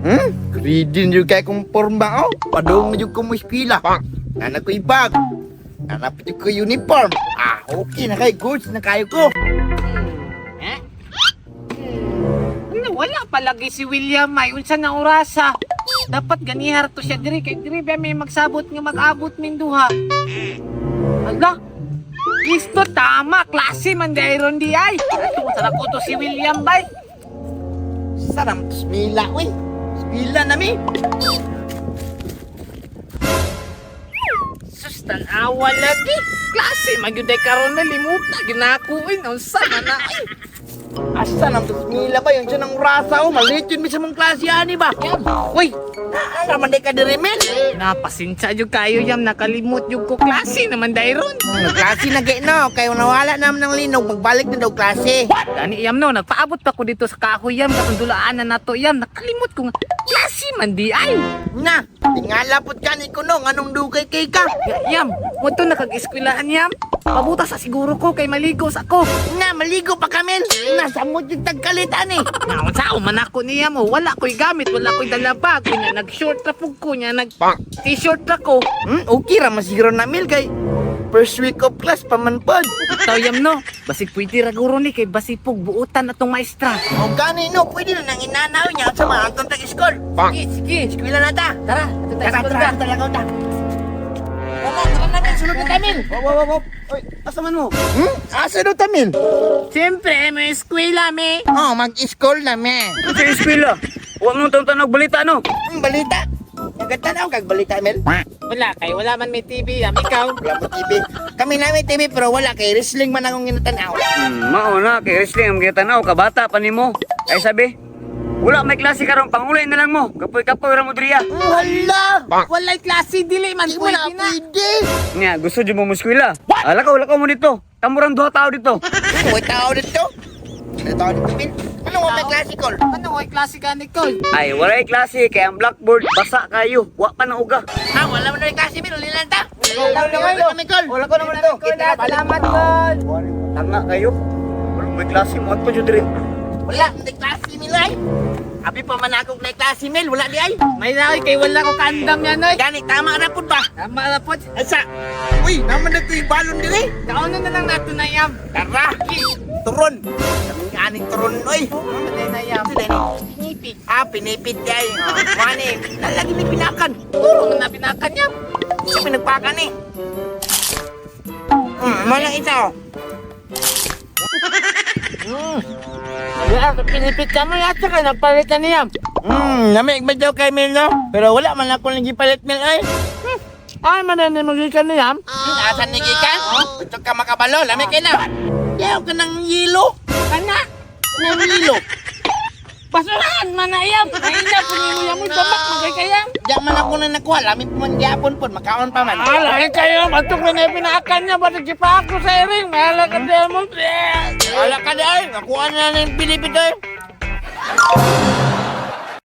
Ready na kay kong porma oh. Padung na jud ko mo eskwela. Nana ko bag. Nana pa jud ko uniform. Ah, okay na kay goods na kayo ko. Eh? Ano, wala palagi si William ay unsa na orasa. Dapat ganihar to siya diri kay diri ba may magsabot nga mag-abot min duha. Ala. Listo tama klase man dayron di ay. Ato sa ko to si William bay. Saram smila oy. Eskwela na mi. Sus tan-awa lagi. Klase man gyud ay karon na limuta ginako oy unsa man na ay. Asa nang smila ba yun siya ng rasa oh. Malit yun mi sa mong klase ani ba? Uy, naa man di ka diri men. Napasensya jud kayo yam nakalimot jud ko klase naman dayron. Klase na gay no, kay nawala naman ng linog, magbalik na daw klase. Gani yam no, nagpaabot pa ko dito sa kahoy yam katong dulaan na nato yam, nakalimot ko nga klase man di ay. Na, tingala pud kani ko no, anong dugay kay ka? Yam, mo to nakag-eskwelaan yam. Pabuta sa siguro ko kay maligos ako. Na, maligo pa kamel. Nasa mo yung tagkalitan eh. Na unsa man ako niya mo, wala ko'y gamit, wala ko'y dala bag, kunya nag-short ra pug ko, nya nag t-shirt ra ko. Okay ra masiguro na mil kay first week of class pa man pod. Itaw yam no, basig pwede ra guro ni kay basig pug buotan atong maestra. O gani no, pwede na nang inanaw niya sa mga antong tag-school. Sige, sige. Eskwela na ta. Tara, ato tayo Tara, school tara, ta. tara, tara, tara. Tara, tara na mil, sulod na tamil. Wop, wop, wop. Oy, asa man mo? Asa do tamil? Siyempre, may eskwela me. Oh, mag-school na me. Sa eskwela. Wa mo tong tanog balita no. Balita. Nagatanaw kag balita mil. Wala kay wala man may TV yam ikaw. Wala mo TV. Kami namin TV pero wala kay wrestling man akong ginatanaw. Mao na kay wrestling ang gitanaw kabata pa nimo. Ay sabi, wala may klase karon pangulay na lang mo. Kapoy-kapoy ra mo diriya. Hala! Walay klase dili man Di mo na pwede na. pwede. Nya, gusto jud mo mo eskwela. Ala ka, wala ka mo dito. Kamurang duha tao dito. Uy, tao dito. May tao dito, Bill. Ano nga may classical? Ano way klase ka Nicole? Ay, walay klase kay ang blackboard basa kayo. Wa pa na uga. Ah, wala mo na yung klase, Bill. Uli lang ta. Wala Wala kami, Col. Wala ko naman dito. Salamat Col. Tanga kayo. Wala may klase mo adto jud diri. Wala, may klase, Mil, ay. Abi pa man akong may klase, Mil. Wala di ay. May naoy kay wala ko kaandam yan oy. Gani, tama na po ba? Tama na po. Asa? Uy, naman na ito yung balon dili. Kauno na lang nato na yam. Tara! Turon! Kaming aning turon, oy. Patay na yam. Ito din. Pinipit. Ah, pinipit di ay. Oh, mani, lalagi ni pinakan. Puro man na pinakan yam. Siya pinagpakan eh. Mana isa oh. Wala pinipit ka mo yata ka nagpalit ka niyam. Lamig ba daw kay Mel, no? Pero wala man ako nang gipalit, Mel, ay. Ay man na magikan niyam. Asan ni gikan? Ito ka makabalo, lamig kay na. Yaw ka ng yelo. Kana Ng yelo. basurahan man na yam. Ay na punimo yam mo dabak magay kayam. Diya man ako na nakuha, lamig man gyapon pod, makaon pa man. Alay kayo, matok na na pinakan niya, ba't nagkipa ako sa iring? Mahala ka demon. Wala ka di ay, nakuha na ng pinipit ay.